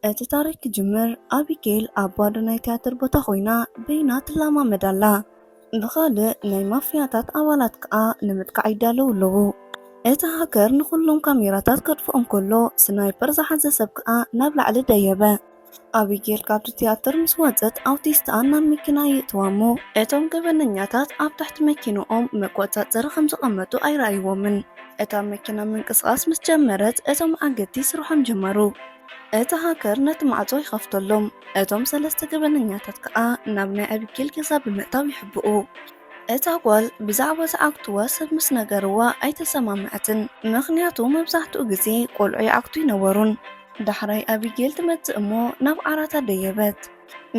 እቲ ታሪኽ ክጅምር፣ ኣቢጌል ኣብ ባዶ ናይ ትያትር ቦታ ኮይና በይና ትለማመድ ኣላ። ብኻልእ፣ ናይ ማፍያታት ኣባላት ከኣ ንምጥቃዕ ይዳለዉ ኣለዉ። እቲ ሃከር ንኹሎም ካሜራታት ከጥፍኦም ከሎ፣ ስናይፐር ዝሓዘ ሰብ ከኣ ናብ ላዕሊ ደየበ። ኣቢጌል ካብቲ ትያትር ምስ ወጸት፣ ኣውቲስትኣ ናብ መኪና የእትዋ እሞ፣ እቶም ገበነኛታት ኣብ ትሕቲ መኪንኦም መቆጻጸሪ ከም ዘቐመጡ ኣይረኣይዎምን። እታ መኪና ምንቅስቓስ ምስ ጀመረት፣ እቶም ዓገቲ ስርሖም ጀመሩ። እቲ ሃከር ነቲ ማዕጾ ይኸፍተሎም። እቶም ሰለስተ ገበነኛታት ከኣ ናብ ናይ ኣቢጌል ገዛ ብምእታው ይሕብኡ። እታ ጓል ብዛዕባ ዝዓግትዋ ሰብ ምስ ነገርዋ ኣይተሰማምዐትን፣ ምኽንያቱ መብዛሕትኡ ግዜ ቆልዑ ይዓግቱ ኣይነበሩን። ዳሕራይ ኣቢጌል ትመጽእ እሞ ናብ ዓራታ ደየበት።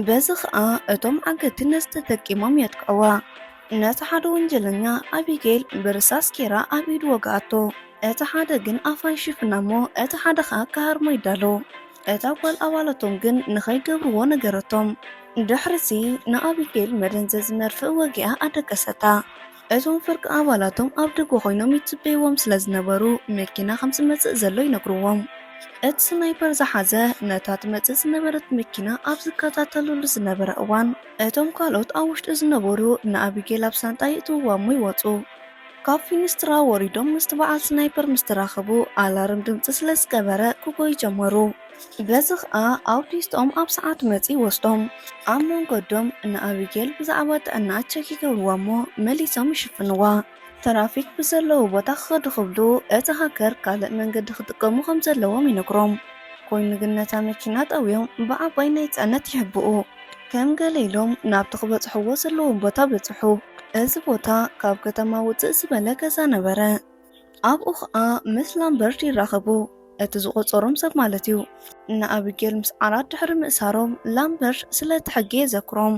በዚ ኸኣ እቶም ዓገቲ ነዚ ተጠቂሞም የጥቅዕዋ። ነቲ ሓደ ወንጀለኛ ኣቢጌል ብርሳስ ጌራ ኣብ ኢዱ ወግኣቶ። እቲ ሓደ ግን ኣፋ ይሽፍና እሞ እቲ ሓደ ኸኣ ክሃርሞ ይዳሎ። እታ ጓል ኣባላቶም ግን ንኸይገብርዎ ነገረቶም። ድሕሪዚ ንኣቢጌል መደንዘዚ መርፍእ ወጊኣ ኣደቀሰታ። እቶም ፍርቂ ኣባላቶም ኣብ ደገ ኮይኖም ይጽበይዎም ስለ ዝነበሩ፣ መኪና ከም ዝመጽእ ዘሎ ይነግርዎም። እቲ ስናይፐር ዝሓዘ ነታ ትመጽእ ዝነበረት መኪና ኣብ ዝከታተልሉ ዝነበረ እዋን፣ እቶም ካልኦት ኣብ ውሽጢ ዝነበሩ ንኣቢጌል ኣብ ሳንጣ የእትውዋ እሞ ይወጹ። ካብ ፊንስትራ ወሪዶም ምስቲ በዓል ስናይፐር ምስ ተራኸቡ፣ ኣላርም ድምጺ ስለ ዝገበረ ክጎዩ ጀመሩ። በዚ ኸኣ ኣውቲስትኦም ኣብ ሰዓት መጺ ይወስዶም። ኣብ መንገዶም ንኣቢጌል ብዛዕባ ጥዕናኣ ቸክ ይገብርዋ እሞ መሊሶም ይሽፍንዋ። ትራፊክ ብዘለዎ ቦታ ክኸዱ ክብሉ፣ እቲ ሃከር ካልእ መንገዲ ክጥቀሙ ከም ዘለዎም ይነግሮም። ኮይኑ ግን ነታ መኪና ጠውዮም ብዓባይ ናይ ጽዕነት ይሕብኡ። ከም ገለ ኢሎም ናብቲ ክበጽሕዎ ዘለዎም ቦታ በጽሑ። እዚ ቦታ ካብ ከተማ ውጽእ ዝበለ ገዛ ነበረ። ኣብኡ ኸኣ ምስ ላምበርት ይራኸቡ። እቲ ዝቖጸሮም ሰብ ማለት እዩ። ንኣቢጌል ምስ ዓራት ድሕሪ ምእሳሮም፣ ላምበርት ስለቲ ሕጊ የዘክሮም።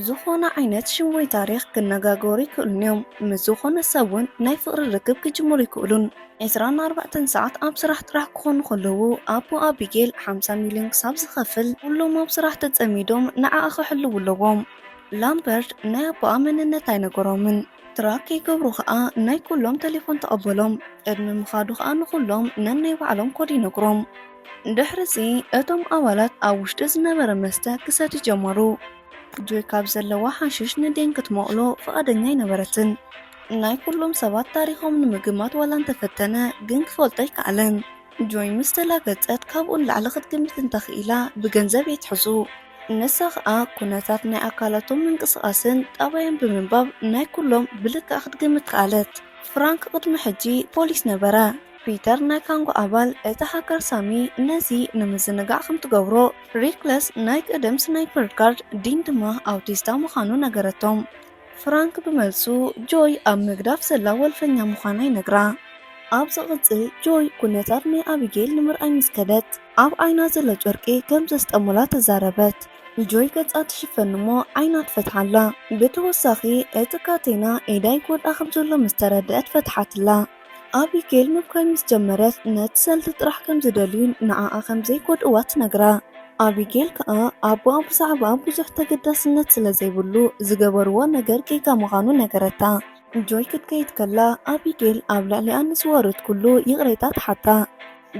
ዝኾነ ዓይነት ሽም ወይ ታሪኽ ክነጋገሩ ይክእሉን እዮም። ምስ ዝኾነ ሰብ እውን ናይ ፍቕሪ ርክብ ክጅምሩ ይክእሉን። ዕስራን ኣርባዕተን ሰዓት ኣብ ስራሕ ጥራሕ ክኾኑ ከለዉ፣ ኣቦ ኣቢጌል ሓምሳ ሚልዮን ክሳብ ዝኸፍል፣ ኩሎም ኣብ ስራሕ ተጸሚዶም ንዓኣ ክሕልዉ ኣለዎም። ላምበርት ናይ ኣቦኣ መንነት ኣይነገሮምን። ትራክ ከይገብሩ ኸኣ ናይ ኩሎም ቴሌፎን ተቐበሎም። ቅድሚ ምኻዱ ኸኣ ንኹሎም ነናይ ባዕሎም ኮድ ይነግሮም። ድሕሪዚ እቶም ኣባላት ኣብ ውሽጢ ዝነበረ መስተ ክሰትዩ ጀመሩ። ጆይ ካብ ዘለዋ ሓሽሽ ንዴን ክትመቕሎ ፍቓደኛ ኣይነበረትን። ናይ ኩሎም ሰባት ታሪኾም ንምግማት ዋላ እንተፈተነ፣ ግን ክፈልጦ ኣይከኣለን። ጆይ ምስ ተላገጸት ካብኡ ንላዕሊ ክትግምት እንተኽኢላ፣ ብገንዘብ እየ ትሕዙ። ንሳ ኸኣ ኩነታት ናይ ኣካላቶም ምንቅስቓስን ጠባዮም ብምንባብ ናይ ኩሎም ብልክዕ ክትግምት ከኣለት። ፍራንክ ቅድሚ ሕጂ ፖሊስ ነበረ። ፒተር ናይ ካንጎ ኣባል እቲ ሃከር ሳሚ ነዚ ንምዝንጋዕ ከም ትገብሮ ሪክለስ ናይ ቀደም ስናይፐር ጋርድ ዲን ድማ ኣውቲስታ ምዃኑ ነገረቶም። ፍራንክ ብመልሱ ጆይ ኣብ ምግዳፍ ዘላ ወልፈኛ ምዃና ይነግራ። ኣብ ዝቕጽል ጆይ ኩነታት ናይ ኣቢጌል ንምርኣይ ምስ ከደት ኣብ ዓይና ዘሎ ጨርቂ ከም ዘስጠሙላ ተዛረበት። ጆይ ገጻ ትሽፈን እሞ ዓይና ትፈትሓላ። ብተወሳኺ እቲ ካቴና ኢዳ ይጎድኣ ከም ዘሎ ምስ ተረድአት ፈትሓትላ። ኣቢጌል ምብካይ ምስ ጀመረት ነቲ ሰልዲ ጥራሕ ከም ዝደልዩን ንዓኣ ከም ዘይጎድእዋ ትነግራ። ኣቢጌል ከኣ ኣቦኣ ብዛዕባኣ ብዙሕ ተገዳስነት ስለ ዘይብሉ ዝገበርዎ ነገር ጌጋ ምዃኑ ነገረታ። ጆይ ክትከይድ ከላ ኣቢጌል ኣብ ልዕሊኣ ንዝወርድ ኩሉ ይቕሬታ ትሓታ።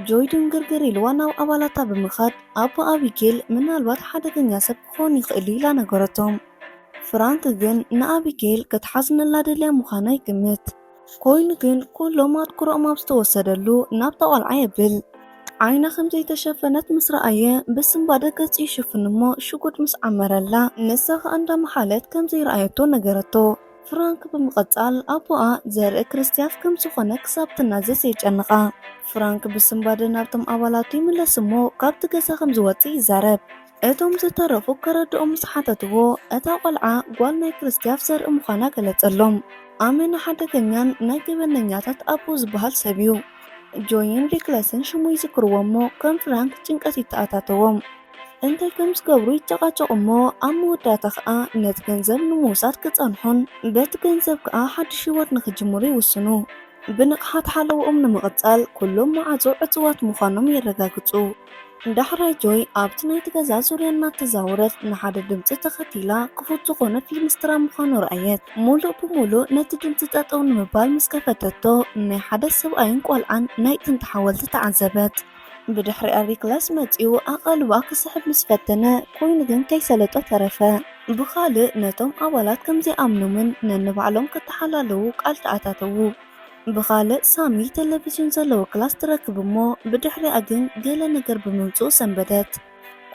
ጆይ ድንግርግር ኢልዋ ናብ ኣባላታ ብምኻድ ኣቦ ኣቢጌል ምናልባት ሓደገኛ ሰብ ክኾን ይኽእል እዩ ኢላ ነገረቶም። ፍራንክ ግን ንኣቢጌል ክትሓዝነላ ደልያ ምዃና ይግምት። ኮይኑ ግን ኩሎም ኣትኩሮኦም ኣብ ዝተወሰደሉ ናብታ ቆልዓ የብል። ዓይና ከም ዘይተሸፈነት ምስ ረኣየ ብስንባደ ገጹ ይሽፍን እሞ ሽጉጥ ምስ ዓመረላ ንሳ ኸኣ እንዳመሓለት ከም ዘይረኣየቶ ነገረቶ። ፍራንክ ብምቕጻል ኣቦኣ ዘርኢ ክርስትያፍ ከም ዝኾነ ክሳብ ትናዘዝ የጨንቓ። ፍራንክ ብስንባደ ናብቶም ኣባላቱ ይምለስ እሞ ካብቲ ገዛ ከም ዝወጽእ ይዛረብ። እቶም ዝተረፉ ከረድኦም ምስ ሓተትዎ፣ እታ ቆልዓ ጓል ናይ ክርስትያፍ ዘርኢ ምዃና ገለጸሎም። ኣመና ሓደገኛን ናይ ገበነኛታት ኣቦ ዝበሃል ሰብ እዩ። ጆይን ሪክለስን ሽሙ ይዝክርዎ እሞ ከም ፍራንክ ጭንቀት ይተኣታተዎም። እንታይ ከም ዝገብሩ ይጨቃጨቑ እሞ ኣብ መወዳእታ ከኣ ነቲ ገንዘብ ንምውሳድ ክጸንሑን በቲ ገንዘብ ከኣ ሓድሽ ህይወት ንኽጅምሩ ይውስኑ። ብንቕሓት ሓለውኦም ንምቕጻል ኩሎም መዓጹ ዕጹዋት ምዃኖም የረጋግጹ። ዳሕራይ ጆይ ኣብቲ ናይቲ ገዛ ዙርያ እናተዛወረት ንሓደ ድምጺ ተኸቲላ ክፉት ዝኾነ ፊንስትራ ምዃኑ ረኣየት። ሙሉእ ብሙሉእ ነቲ ድምጺ ጠጠው ንምባል ምስ ከፈተቶ ናይ ሓደ ሰብኣይን ቆልዓን ናይ ጥንቲ ሓወልቲ ተዓዘበት። ብድሕሪኣ ሪክለስ መጺኡ ኣቓልቦኣ ክስሕብ ምስ ፈተነ፣ ኮይኑ ግን ከይሰለጦ ተረፈ። ብኻልእ፣ ነቶም ኣባላት ከም ዘይኣምኖምን ነንባዕሎም ክተሓላለዉ ቃል ተኣታተዉ። ብኻልእ፣ ሳሚ ቴሌቪዥን ዘለዎ ክላስ ትረክብ እሞ፣ ብድሕሪኣ ግን ገለ ነገር ብምምጽኡ ሰንበደት።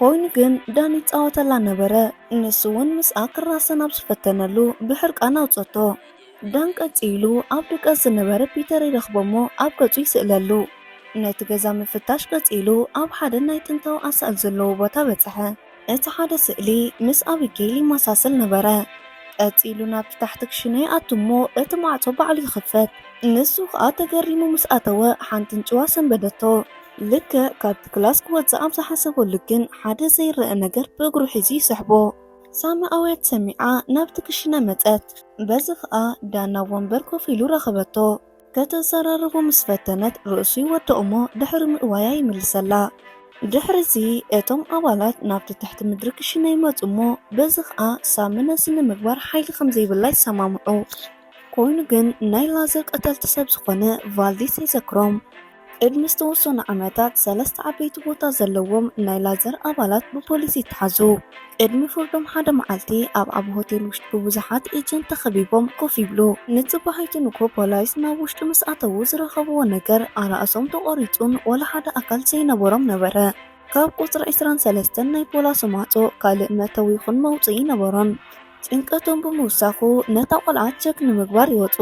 ኮይኑ ግን ዳን ይጻወተላ ነበረ። ንሱ እውን ምስኣ ክራሰን ኣብ ዝፈተነሉ ብሕርቃን ኣውጸቶ። ዳን ቀጺሉ ኣብ ድቀት ዝነበረ ፒተር ይረኽቦ እሞ ኣብ ገጹ ይስእለሉ። ነቲ ገዛ ምፍታሽ ቀጺሉ ኣብ ሓደ ናይ ጥንታዊ ኣሳእል ዘለዎ ቦታ በጽሐ። እቲ ሓደ ስእሊ ምስ ኣቢጌል ይመሳሰል ነበረ። ቀጺሉ ናብቲ ታሕቲ ክሽነ ይኣቱ እሞ እቲ ማዕጾ ባዕሉ ይኽፈት። ንሱ ከኣ ተገሪሙ ምስ ኣተወ ሓንቲ ኣንጭዋ ሰንበደቶ። ልክዕ ካብቲ ክላስ ክወጽእ ኣብ ዝሓሰበሉ ግን ሓደ ዘይረአ ነገር ብእግሩ ሒዙ ይስሕቦ። ሳሚ ኣውያት ሰሚዓ ናብቲ ክሽነ መጸት። በዚ ከኣ ዳን ኣብ ወንበር ኮፍ ኢሉ ረኸበቶ። ከተዘራርቦ ምስ ፈተነት ርእሱ ይወድቕ እሞ ድሕሪ ምእዋያ ይምልሰላ። ድሕሪ እዚ እቶም ኣባላት ናብቲ ትሕቲ ምድሪ ክሽነ ይመጹ እሞ በዚ ከኣ ሳሚ ነዚ ንምግባር ሓይሊ ከም ዘይብላ ይሰማምዑ። ኮይኑ ግን ናይ ላዘር ቀተልቲ ሰብ ዝኾነ ቫልዲስ የዘክሮም። ቅድሚ ዝተወሰኑ ዓመታት ሰለስተ ዓበይቲ ቦታ ዘለዎም ናይ ላዘር ኣባላት ብፖሊስ ይተሓዙ። ቅድሚ ፍርዶም ሓደ መዓልቲ ኣብ ዓቢ ሆቴል ውሽጢ ብብዙሓት ኤጀንት ተኸቢቦም ኮፍ ይብሉ። ንጽባሒቱ ንኮ ፖላይስ ናብ ውሽጢ ምስ ኣተዉ ዝረኸብዎ ነገር ኣራእሶም ተቖሪጹን ወላ ሓደ ኣካል ዘይነበሮም ነበረ። ካብ ቁጽሪ ዕስራን ሰለስተን ናይ ፖላሶ ማዕጾ ካልእ መእተዊ ይኹን መውጽኢ ነበሮን። ጭንቀቶም ብምውሳኹ ነታ ቆልዓ ቸክ ንምግባር ይወጹ።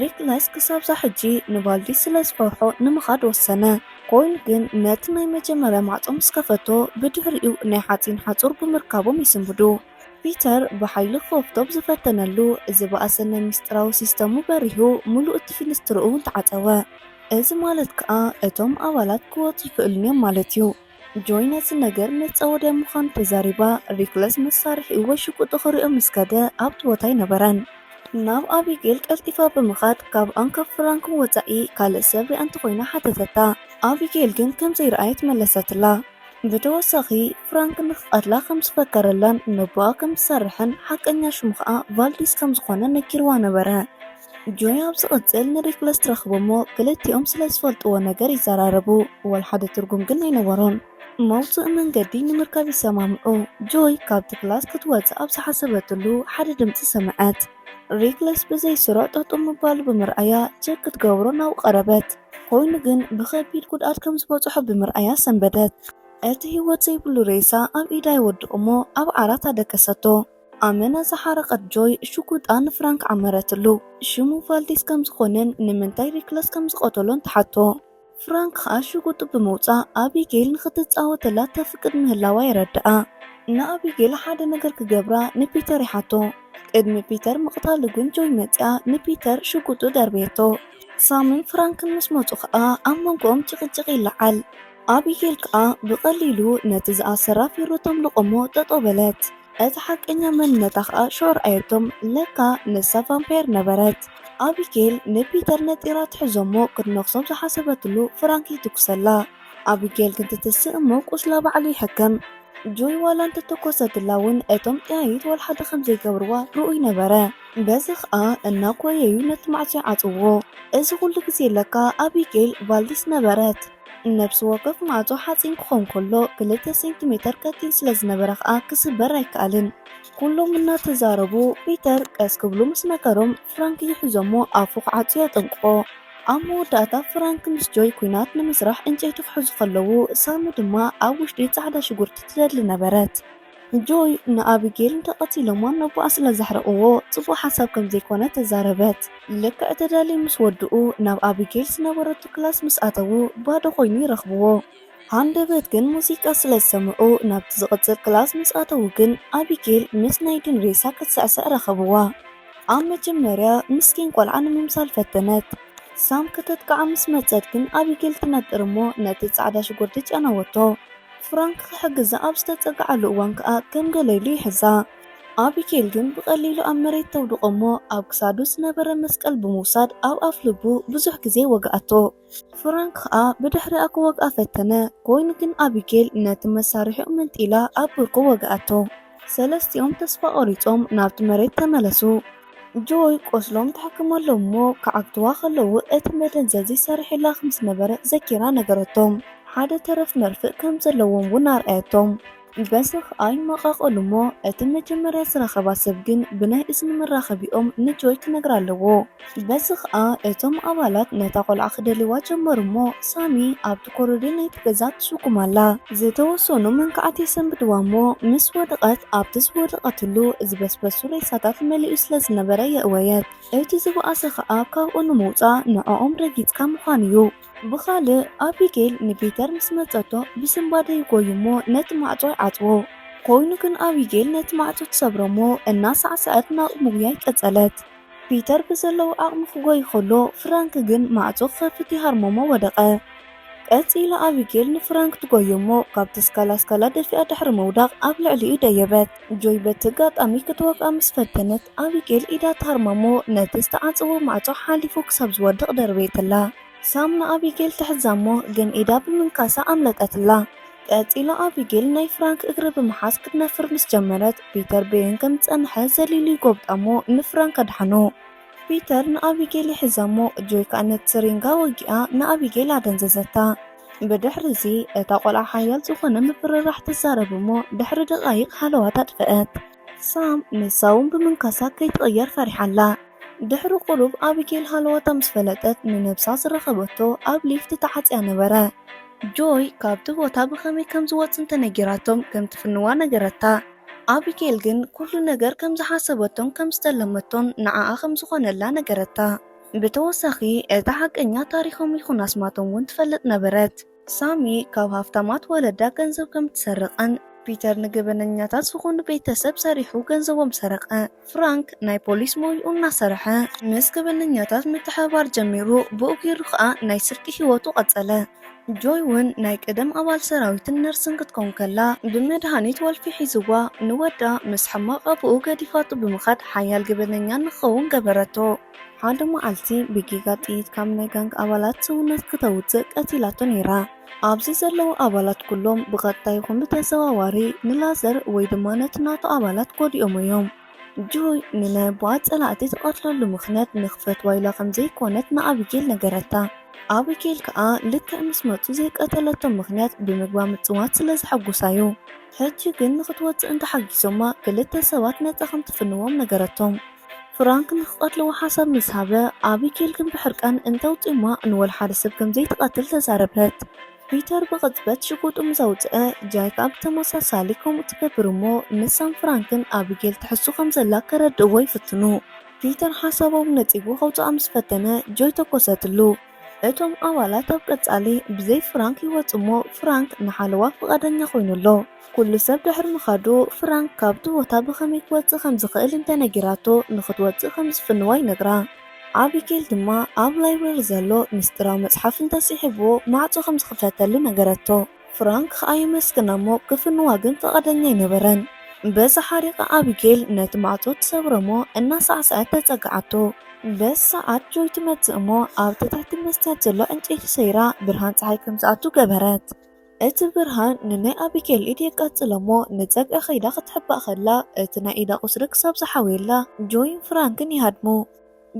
ሪክለስ ክሳብዛ ሕጂ ንቫልዲስ ስለ ዝፈርሖ ንምኻድ ወሰነ። ኮይኑ ግን ነቲ ናይ መጀመርያ ማዕጾ ምስ ከፈቶ ብድሕሪኡ ናይ ሓጺን ሓጹር ብምርካቦም ይስንብዱ። ፒተር ብሓይሊ ክኸፍቶ ብዝፈተነሉ ዝበኣሰ ናይ ምስጢራዊ ሲስተሙ በሪሁ ምሉእ እቲ ፊንስትርኡ እውን ተዓጸወ። እዚ ማለት ከኣ እቶም ኣባላት ክወጹ ይኽእሉን እዮም ማለት እዩ። ጆይ ነዚ ነገር መጻወድያ ምዃኑ ተዛሪባ፣ ሪክለስ መሳርሒኡ ወይ ሽጉጡ ክርእዮ ምስ ከደ ኣብቲ ቦታ ኣይነበረን። ናብ ኣቢጌል ቀልጢፋ ብምኻድ ካብኣን ካብ ፍራንክን ወጻኢ ካልእ ሰብ ሪኣ እንተኾይና ሓተተታ። ኣቢጌል ግን ከም ዘይረኣየት መለሰትላ። ብተወሳኺ ፍራንክ ንኽቐትላ ከም ዝፈከረላን ነቦኣ ከም ዝሰርሕን ሓቀኛ ሽሙ ኸኣ ቫልዲስ ከም ዝኾነ ነጊርዋ ነበረ። ጆይ ኣብ ዝቕጽል ንሪክለስ ትረኽቦ እሞ ክልቲኦም ስለ ዝፈልጥዎ ነገር ይዘራረቡ። ወላ ሓደ ትርጉም ግን ኣይነበሮን። መውጽኢ መንገዲ ንምርካብ ይሰማምዑ። ጆይ ካብቲ ክላስ ክትወጽእ ኣብ ዝሓሰበትሉ ሓደ ድምጺ ሰምዐት። ሪክለስ ብዘይ ስሩዕ ጠጠው ምባሉ ብምርኣያ ቸክ ክትገብሮ ናብኡ ቀረበት። ኮይኑ ግን ብኸቢድ ጉድኣት ከም ዝበጽሖ ብምርኣያ ሰንበደት። እቲ ህይወት ዘይብሉ ሬሳ ኣብ ኢዳ ይወድቕ እሞ ኣብ ዓራት ኣደቀሰቶ። ኣመና ዝሓረቐት ጆይ ሽጉጣ ንፍራንክ ዓመረትሉ። ሽሙ ቫልዲስ ከም ዝኾነን ንምንታይ ሪክለስ ከም ዝቐተሎን ትሓቶ። ፍራንክ ኸኣ ሽጉጡ ብምውጻእ ኣቢጌል ንኽትጻወተላ ተፍቅድ ምህላዋ የረድኣ። ንኣቢጌል ሓደ ነገር ክገብራ ንፒተር ይሓቶ። ቅድሚ ፒተር ምቕታሉ ግን ጆይ መጺኣ ንፒተር ሽጉጡ ደርበየቶ። ሳምን ፍራንክን ምስ መጹ ኸኣ ኣብ መንጎኦም ጭቕጭቕ ይለዓል። ኣቢጌል ከኣ ብቐሊሉ ነቲ ዝኣሰራ ፌሮ ተምልቖ እሞ ጠጠው በለት። እቲ ሓቀኛ መንነታ ከኣ ሽዑ ረኣየቶም፣ ለካ ንሳ ቫምፓየር ነበረት። ኣቢጌል ንፒተር ነጢራ ትሕዞ እሞ ክትነኽሶ ኣብ ዝሓሰበትሉ ፍራንክ ይትኩሰላ። ኣቢጌል ግን ትትስእ እሞ ቁስላ ባዕሉ ይሕከም። ጆይ ዋላ እንተተኮሰትላ እውን እቶም ጠያይት ወላ ሓደ ከም ዘይገብርዋ ርኡይ ነበረ። በዚ ኸኣ እናኮየዩ ነቲ ማዕጾ ይዓጽውዎ። እዚ ኩሉ ግዜ ለካ ኣቢጌል ቫልዲስ ነበረት። ነብሲ ወከፍ ማዕጾ ሓጺን ክኾን ከሎ ክልተ ሴንቲሜተር ቀጢን ስለ ዝነበረ ኸኣ ክስበር ኣይከኣልን። ኩሎም እናተዛረቡ ፒተር ቀስ ክብሉ ምስ ነገሮም ፍራንክ ይሕዞ እሞ ኣፉ ክዓጹ የጠንቅቖ። ኣብ መወዳእታ ፍራንክ ምስ ጆይ ኲናት ንምስራሕ ዕንጨይቲ ክሕዙ ከለዉ ሳሚ ድማ ኣብ ውሽጢ ጻዕዳ ሽጉርቲ ትደሊ ነበረት። ጆይ ንኣቢጌል እንተቐቲሎማ ነቦኣ ስለ ዘሕረቕዎ ጽቡቕ ሓሳብ ከም ዘይኮነ ተዛረበት። ልክዕ ተዳልዩ ምስ ወድኡ ናብ ኣቢጌል ዝነበረቱ ክላስ ምስ ኣተዉ ባዶ ኮይኑ ይረኽብዎ። ሃንደበት ግን ሙዚቃ ስለ ዝሰምዑ ናብቲ ዝቕጽል ክላስ ምስ ኣተዉ ግን ኣቢጌል ምስ ናይ ዲን ሬሳ ክትስዕስዕ ረኸብዋ። ኣብ መጀመርያ ምስኪን ቆልዓ ንምምሳል ፈተነት። ሳም ከተጥቅዓ ምስ መጸት ግን ኣቢጌል ትነጥር እሞ ነቲ ጻዕዳ ሽጉርቲ ጨነወቶ። ፍራንክ ክሕግዛ ኣብ ዝተጸግዓሉ እዋን ከኣ ከም ገለ ኢሉ ይሕዛ። ኣቢጌል ግን ብቐሊሉ ኣብ መሬት ተውድቖ እሞ ኣብ ክሳዱ ዝነበረ መስቀል ብምውሳድ ኣብ ኣፍ ልቡ ብዙሕ ግዜ ወግኣቶ። ፍራንክ ከኣ ብድሕሪኣ ክወግኣ ፈተነ፣ ኮይኑ ግን ኣቢጌል ነቲ መሳርሒኡ መንጢላ ኣብ ብርኩ ወግኣቶ። ሰለስቲኦም ተስፋ ቆሪጾም ናብቲ መሬት ተመለሱ። ጆይ ቆስሎም ተሓክመሎም እሞ ክዓግትዋ ከለዉ እቲ መደንዘዚ ሰሪሑላ ከም ዝነበረ ዘኪራ ነገረቶም። ሓደ ተረፍ መርፍእ ከም ዘለዎም እውን ኣርኣየቶም። በዚ ኸኣ ይመቓቐሉ እሞ፣ እቲ መጀመርያ ዝረኸባ ሰብ ግን ብናይ እዝኒ መራኸቢኦም ንጆይ ክነግራ ኣለዎ። በዚ ኸኣ እቶም ኣባላት ነታ ቈልዓ ክደልይዋ ጀመሩ እሞ፣ ሳሚ ኣብቲ ኮሪዶር ናይቲ ገዛ ትስጉም ኣላ። ዝተወሰኑ መንካዕቲ የሰንብድዋ እሞ፣ ምስ ወደቐት ኣብቲ ዝወደቐትሉ ዝበስበሱ ሬሳታት መሊኡ ስለ ዝነበረ የእወየት። እቲ ዝበኣሰ ኸኣ ካብኡ ንምውጻእ ንዕኦም ረጊጽካ ምዃን እዩ። ብኻልእ፣ ኣቢጌል ንፒተር ምስ መጸቶ ብስንባደ ይጎዩ እሞ ነቲ ማዕጾ ይዓጽዎ። ኮይኑ ግን ኣቢጌል ነቲ ማዕጾ ትሰብሮ እሞ እናሳዕሰዐት ናብኡ ምጉያይ ቀጸለት። ፒተር ብዘለዎ ዓቕሚ ክጎይ ከሎ፣ ፍራንክ ግን ማዕጾ ክኸፍት ይሃርሞ እሞ ወደቐ። ቀጺላ ኣቢጌል ንፍራንክ ትጎዮ እሞ ካብቲ ስካላ ስካላ ደፊኣ ድሕሪ ምውዳቕ ኣብ ልዕሊኡ ደየበት። ጆይ በቲ ኣጋጣሚ ክትወግኣ ምስ ፈተነት፣ ኣቢጌል ኢዳ ትሃርማ እሞ ነቲ ዝተዓጸወ ማዕጾ ሓሊፉ ክሳብ ዝወድቕ ደርበየትላ። ሳም ንኣቢጌል ትሕዛ እሞ ግን ኢዳ ብምንካሳ ኣምለጠትላ። ቀጺላ ኣቢጌል ናይ ፍራንክ እግሪ ብምሓዝ ክትነፍር ምስ ጀመረት፣ ፒተር በየን ከም ዝጸንሐ ዘሊሉ ይጎብጣ እሞ ንፍራንክ ኣድሓኖ። ፒተር ንኣቢጌል ይሕዛ እሞ ጆይ ከኣ ነቲ ስሪንጋ ወጊኣ ንኣቢጌል ኣደንዘዘታ። ብድሕሪ እዚ እታ ቈልዓ ሓያል ዝኾነ ምፍርራሕ ትዛረብ እሞ ድሕሪ ደቓይቕ ሃለዋት ኣጥፍአት። ሳም ንሳ እውን ብምንካሳ ከይትቕየር ፈሪሓ ኣላ። ድሕሪ ቁሩብ ኣቢጌል ሃለዋታ ምስ ፈለጠት ንነብሳ ዝረኸበቶ ኣብ ሊፍት ተዓጽያ ነበረ። ጆይ ካብቲ ቦታ ብኸመይ ከም ዝወጽእ እንተነጊራቶም ከም ትፍንዋ ነገረታ። ኣቢጌል ግን ኩሉ ነገር ከም ዝሓሰበቶን ከም ዝተለመቶን ንዓኣ ከም ዝኾነላ ነገረታ። ብተወሳኺ እታ ሓቀኛ ታሪኾም ይኹን ኣስማቶም እውን ትፈልጥ ነበረት። ሳሚ ካብ ሃፍታማት ወለዳ ገንዘብ ከም ትሰርቕን ፒተር ንገበነኛታት ዝኾኑ ቤተሰብ ሰሪሑ ገንዘቦም ሰረቐ። ፍራንክ ናይ ፖሊስ ሞይኡ እናሰርሐ ምስ ገበነኛታት ምትሕብባር ጀሚሩ፣ ብኡ ገይሩ ኸኣ ናይ ስርቂ ህይወቱ ቀጸለ። ጆይ እውን ናይ ቀደም ኣባል ሰራዊትን ነርስን ክትከውን ከላ፣ ብመድሃኒት ወልፊ ሒዝዋ ንወዳ ምስ ሕማቕ ኣቦኡ ገዲፋቶ ብምኻድ ሓያል ገበነኛ ንኽኸውን ገበረቶ። ሓደ መዓልቲ ብጌጋ ጥይት ካብ ናይ ጋንግ ኣባላት ሰውነት ክተውጽእ ቀቲላቶ ነይራ። ኣብዚ ዘለዉ ኣባላት ኩሎም ብቐጥታ ይኹን ብተዘዋዋሪ ንላዘር ወይ ድማ ነቲ ናቶ ኣባላት ጎዲኦም እዮም። ጆይ ንናይ ኣቦኣ ጸላእቲ ትቐትለሉ ምኽንያት ንኽፈትዋ ኢላ ከም ዘይኮነት ንኣቢጌል ነገረታ። ኣቢጌል ከኣ ልክዕ ምስ መጹ ዘይቀተለቶም ምኽንያት ብምግባ ምጽዋት ስለ ዘሐጉሳ እዩ። ሕጂ ግን ንኽትወጽእ እንተሓጊዞማ ክልተ ሰባት ነጻ ከም ትፍንዎም ነገረቶም። ፍራንክ ንኽቐትልዎ ሓሳብ ምስ ሃበ፣ ኣቢጌል ግን ብሕርቃን እንተውጺኦማ ንወላ ሓደ ሰብ ከም ዘይትቐትል ተዛረበት። ፒተር ብቕጽበት ሽጉጡ ምስ ኣውጽአ፣ ጆይ ከኣ ብተመሳሳሊ ከምኡ ትገብር እሞ ንሳም ፍራንክን ኣቢጌል ትሕሱ ከም ዘላ ከረድእዎ ይፍትኑ። ፒተር ሓሳቦም ነጺጉ ከውጽኣ ምስ ፈተነ፣ ጆይ ተኮሰትሉ። እቶም ኣባላት ኣብ ቀጻሊ ብዘይ ፍራንክ ይወጽኡ እሞ፣ ፍራንክ ንሓለዋ ፍቓደኛ ኮይኑ ኣሎ። ኩሉ ሰብ ድሕሪ ምኻዱ፣ ፍራንክ ካብቲ ቦታ ብኸመይ ክወጽእ ከም ዝኽእል እንተነጊራቶ፣ ንኽትወጽእ ከም ዝፍንዋ ይነግራ። ኣቢጌል ድማ ኣብ ላይብረሪ ዘሎ ምስጢራዊ መጽሓፍ እንተስሒብዎ ማዕጾ ከም ዝኽፈተሉ ነገረቶ። ፍራንክ ከኣ የመስግና እሞ ክፍንዋ ግን ፍቓደኛ ኣይነበረን። በዚ ሓሪቓ ኣቢጌል ነቲ ማዕጾ ትሰብሮ እሞ እናሳዕሰዐት ተጸግዓቶ። በዚ ሰዓት ጆይ ትመጽእ እሞ ኣብቲ ትሕቲ መስትያት ዘሎ ዕንጨይቲ ሰይራ ብርሃን ጸሓይ ከም ዝኣቱ ገበረት። እቲ ብርሃን ንናይ ኣቢጌል ኢድ የቃጽሎ እሞ ንጸግዒ ከይዳ ክትሕባእ ከላ እቲ ናይ ኢዳ ቁስሪ ክሳብ ዝሓውየላ ጆይን ፍራንክን ይሃድሙ።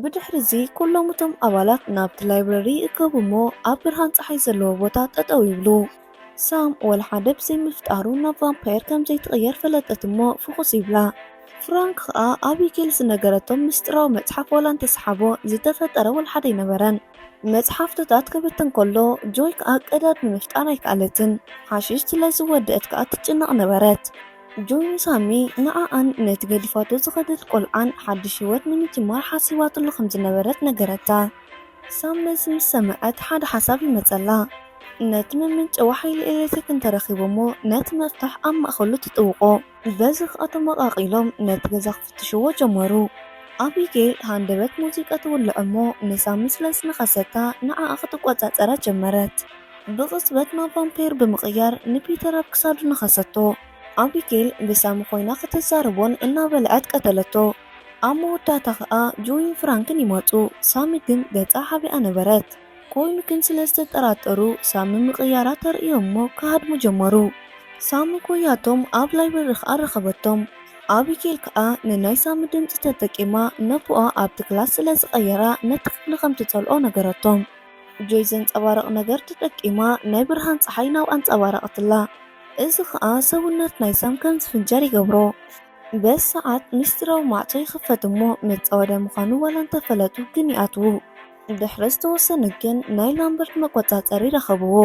ብድሕሪ'ዚ ኩሎም እቶም ኣባላት ናብቲ ላይብረሪ ይእከቡ እሞ ኣብ ብርሃን ጸሓይ ዘለዎ ቦታ ጠጠው ይብሉ። ሳም ወላ ሓደ ብዘይ ምፍጣሩ ናብ ቫምፓየር ከም ዘይትቕየር ፈለጠት እሞ ፍኹስ ይብላ። ፍራንክ ከኣ ኣቢጌል ዝነገረቶም ምስጢራዊ መጽሓፍ ዋላ እንተሰሓቦ ዝተፈጠረ ወላ ሓደ ኣይነበረን። መጽሓፍትታት ክብትን ከሎ ጆይ ከኣ ቀዳድ ንምፍጣር ኣይከኣለትን። ሓሽሽ ስለ ዝወደአት ከኣ ትጭነቕ ነበረት። ጆይ ንሳሚ ንዓኣን ነቲ ገዲፋቶ ዝኸደት ቆልዓን ሓድሽ ህይወት ንምጅማር ሓሲባትሉ ከም ዝነበረት ነገረታ። ሳም ነዚ ምስ ሰምዐት ሓደ ሓሳብ ይመጸላ። ነቲ መመንጨዊ ሓይሊ ኤሌክትሪክ እንተረኺቡ እሞ ነቲ መፍታሕ ኣብ ማእከሉ ትጥውቖ። በዚ ከኣ ተመቓቒሎም ነቲ ገዛ ክፍትሽዎ ጀመሩ። ኣቢጌል ሃንደበት ሙዚቃ ትውልዕ እሞ ንሳሚ ስለ ዝነኸሰታ ንዓኣ ክትቆጻጸራ ጀመረት። ብቕጽበት ናብ ቫምፓየር ብምቕያር ንፒተር ኣብ ክሳዱ ነኸሰቶ። ኣቢጌል ብሳሚ ኮይና ክትዛረቦን እናበልዐት ቀተለቶ። ኣብ መወዳእታ ከኣ ጆይን ፍራንክን ይመጹ። ሳሚ ግን ገጻ ሓቢኣ ነበረት። ኮይኑ ግን ስለ ዝተጠራጠሩ ሳሚ ምቕያራ ተርእዮም እሞ ክሃድሙ ጀመሩ። ሳሚ ጎያቶም ኣብ ላይብረሪ ከኣ ረኸበቶም። ኣቢጌል ከኣ ንናይ ሳሚ ድምጺ ተጠቂማ ነቦኣ ኣብቲ ክላስ ስለ ዝቐየራ ነቲ ክፍሊ ከም ትጸልኦ ነገረቶም። ጆይ ዘንጸባርቕ ነገር ተጠቂማ ናይ ብርሃን ጸሓይ ናብ ኣንጸባረቐትላ። እዚ ኸኣ ሰውነት ናይ ሳም ከም ዝፍንጀር ይገብሮ። በዚ ሰዓት ምስጢራዊ ማዕጾ ይኽፈት እሞ መጻወደ ምዃኑ ዋላ እንተፈለጡ ግን ይኣትዉ። ድሕሪ ዝተወሰነ ግን ናይ ላምበርት መቆጻጸሪ ረኸብዎ።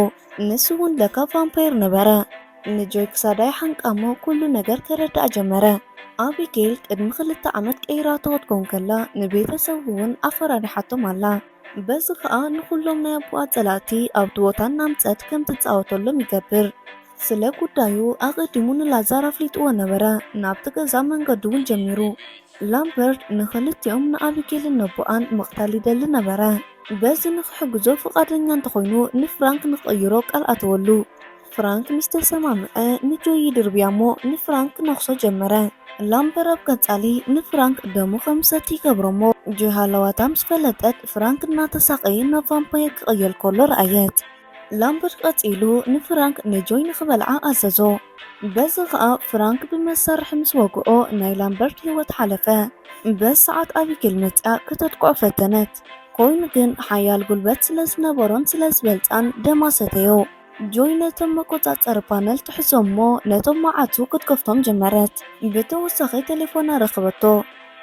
ንሱ እውን ለካ ቫምፓየር ነበረ። ንጆይ ክሳዳ ይሓንቃ እሞ ኩሉ ነገር ከረድኣ ጀመረ። ኣቢጌል ቅድሚ ክልተ ዓመት ቀይራቶ ክትኮን ከላ ንቤተሰቡ እውን ኣፈራሪሓቶም ኣላ። በዚ ኸኣ ንኹሎም ናይ ኣቦኣ ጸላእቲ ኣብቲ ቦታ እናምጸት ከም ትጻወተሎም ይገብር። ስለ ጉዳዩ ኣቐዲሙ ንላዛር ኣፍሊጥዎ ነበረ። ናብቲ ገዛ መንገዱ እውን ጀሚሩ። ላምበርት ንኽልቲኦም ንኣቢጌልን ነቦኣን ምቕታል ይደሊ ነበረ። በዚ ንኽሕግዞ ፍቓደኛ እንተኾይኑ ንፍራንክ ንኽቕይሮ ቃል ኣተወሉ። ፍራንክ ምስ ተሰማምዐ ንጆይ ይድርብያ እሞ ንፍራንክ ክነኽሶ ጀመረ። ላምበር ኣብ ቀጻሊ ንፍራንክ ደሙ ከም ዝሰቲ ይገብሮ እሞ ጆይ ሃለዋታ ምስ ፈለጠት ፍራንክ እናተሳቐየ ናብ ቫምፓየር ክቕየር ከሎ ረኣየት። ላምበርት ቀጺሉ ንፍራንክ ንጆይ ንኽበልዓ ኣዘዞ። በዚ ኸኣ ፍራንክ ብመሳርሒ ምስ ወግኦ ናይ ላምበርት ህይወት ሓለፈ። በዚ ሰዓት ኣቢጌል መጺኣ ከተጥቅዖ ፈተነት። ኮይኑ ግን ሓያል ጉልበት ስለ ዝነበሮን ስለ ዝበልጻን ደማ ሰተዮ። ጆይ ነቶም መቆጻጸሪ ፓነል ትሕዞ እሞ ነቶም መዓጹ ክትከፍቶም ጀመረት። ብተወሳኺ ቴሌፎና ረኸበቶ።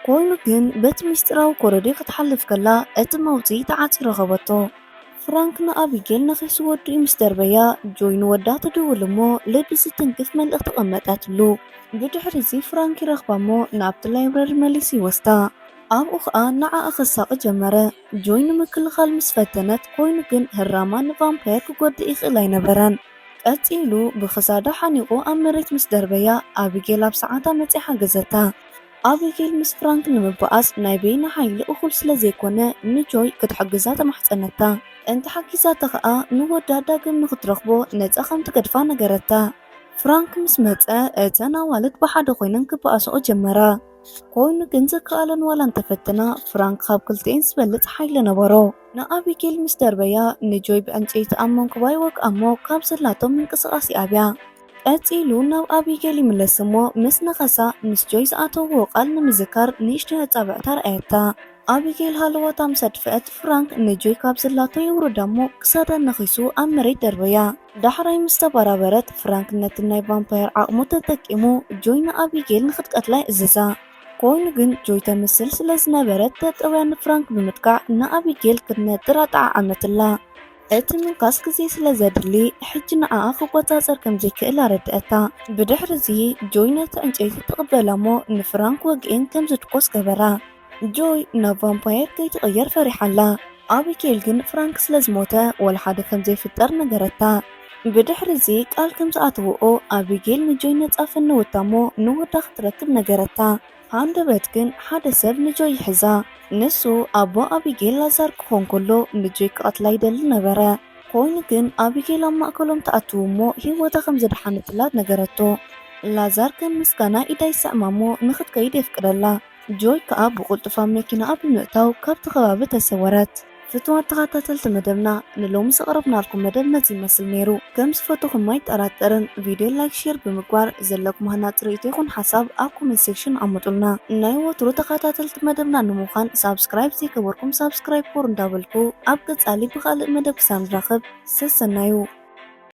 ኮይኑ ግን በቲ ምስጢራዊ ኮረዲ ክትሓልፍ ከላ እቲ መውጽኢ ተዓጽዩ ረኸበቶ። ፍራንክ ንኣቢጌል ነኺሱ ወዲኡ ምስ ደርበያ ጆይ ንወዳ ትድውል እሞ ልቢ ዝትንክፍ መልእኽቲ ቀመጠትሉ። ብድሕሪ እዚ ፍራንክ ይረኽባ እሞ ናብቲ ላይብረሪ መሊሱ ይወስዳ። ኣብኡ ኸኣ ንዓኣ ክሳቐ ጀመረ። ጆይ ንምክልኻል ምስ ፈተነት ኮይኑ ግን ህራማ ንቫምፓየር ክጎድእ ይኽእል ኣይነበረን። ቀጺሉ ብኽሳዳ ሓኒቑ ኣብ መሬት ምስ ደርበያ ኣቢጌል ኣብ ሰዓታ መጺኣ ሓገዘታ። ኣቢጌል ምስ ፍራንክ ንምብኣስ ናይ በይና ሓይሊ እኹል ስለ ዘይኮነ ንጆይ ክትሕግዛ ተማሕጸነታ። እንተሓጊዛታ ኸኣ ንወዳ ዳግም ንኽትረኽቦ ነጻ ከም ትገድፋ ነገረታ። ፍራንክ ምስ መጸ እተን ኣዋልድ ብሓደ ኮይነን ክበኣስኦ ጀመራ። ኮይኑ ግን ዝከኣለን ዋላ እንተፈትና ፍራንክ ካብ ክልቲኤን ዝበልጽ ሓይሊ ነበሮ። ንኣቢጌል ምስ ደርበያ ንጆይ ብዕንጨይቲ ኣብ መንኩባ ይወግኣ እሞ ካብ ዘላቶ ምንቅስቓስ ይኣብያ። ቀጺሉ ናብ ኣቢጌል ይምለስ እሞ ምስ ነኸሳ ምስ ጆይ ዝኣተውዎ ቃል ንምዝካር ንእሽተይ ኣጻብዕታ ረኣየታ። ኣቢጌል ሃለዋታ ምስ ኣድፍአት ፍራንክ ንጆይ ካብ ዘላቶ የውርዳ እሞ ክሳዳ ነኺሱ ኣብ መሬት ደርበያ። ዳሕራይ ምስ ተበራበረት ፍራንክ ነቲ ናይ ቫምፓየር ዓቕሙ ተጠቂሙ ጆይ ንኣቢጌል ንኽትቀትላ ይእዝዛ። ኮይኑ ግን ጆይ ተምስል ስለ ዝነበረት ጠጠውያ ንፍራንክ ብምጥቃዕ ንኣቢጌል ክትነጥር ኣጠዓዓመትላ። እቲ ምንካስ ግዜ ስለ ዘድሊ ሕጂ ንዓኣ ክቆጻጸር ከም ዘይክእል ኣረድኣታ። ብድሕሪ እዚ ጆይ ነቲ ዕንጨይቲ ትቕበላ እሞ ንፍራንክ ወግኤን ከም ዝድቆስ ገበራ። ጆይ ናብ ቫምፓየር ከይትቕየር ፈሪሓ ኣላ። ኣቢጌል ግን ፍራንክ ስለ ዝሞተ ወላ ሓደ ከም ዘይፍጠር ነገረታ። ብድሕሪ እዚ ቃል ከም ዝኣተውኦ ኣቢጌል ንጆይ ነጻ ፈነወታ እሞ ንወዳ ክትረክብ ነገረታ። ሃንደበት ግን ሓደ ሰብ ንጆይ ይሕዛ። ንሱ ኣቦ ኣቢጌል ላዛር ክኾን ከሎ ንጆይ ክቐትላ ይደሊ ነበረ። ኮይኑ ግን ኣቢጌል ኣብ ማእከሎም ትኣትው እሞ ህይወታ ከም ዘድሓነትላ ነገረቶ። ላዛር ከም ምስጋና ኢዳ ይስዕማ እሞ ንኽትከይድ የፍቅደላ። ጆይ ከኣ ብቕልጡፍ ኣብ መኪናኣ ብምእታው ካብቲ ከባቢ ተሰወረት። ፍቱዋት ተኸታተልቲ መደብና ንሎሚ ዘቕረብናልኩም መደብ ነዚ ይመስል ነይሩ። ከም ዝፈተኹም ኣይጠራጠርን። ቪድዮ ላይክ፣ ሼር ብምግባር ዘለኩም ሃናጺ ርእይቶ ይኹን ሓሳብ ኣብ ኮመንት ሴክሽን ኣቐምጡልና። ናይ ወትሩ ተኸታተልቲ መደብና ንምዃን ሳብስክራይብ ዘይገበርኩም ሳብስክራይብ ኮር እንዳበልኩ ኣብ ቀጻሊ ብኻልእ መደብ ክሳብ ንራኸብ ሰሰናዩ።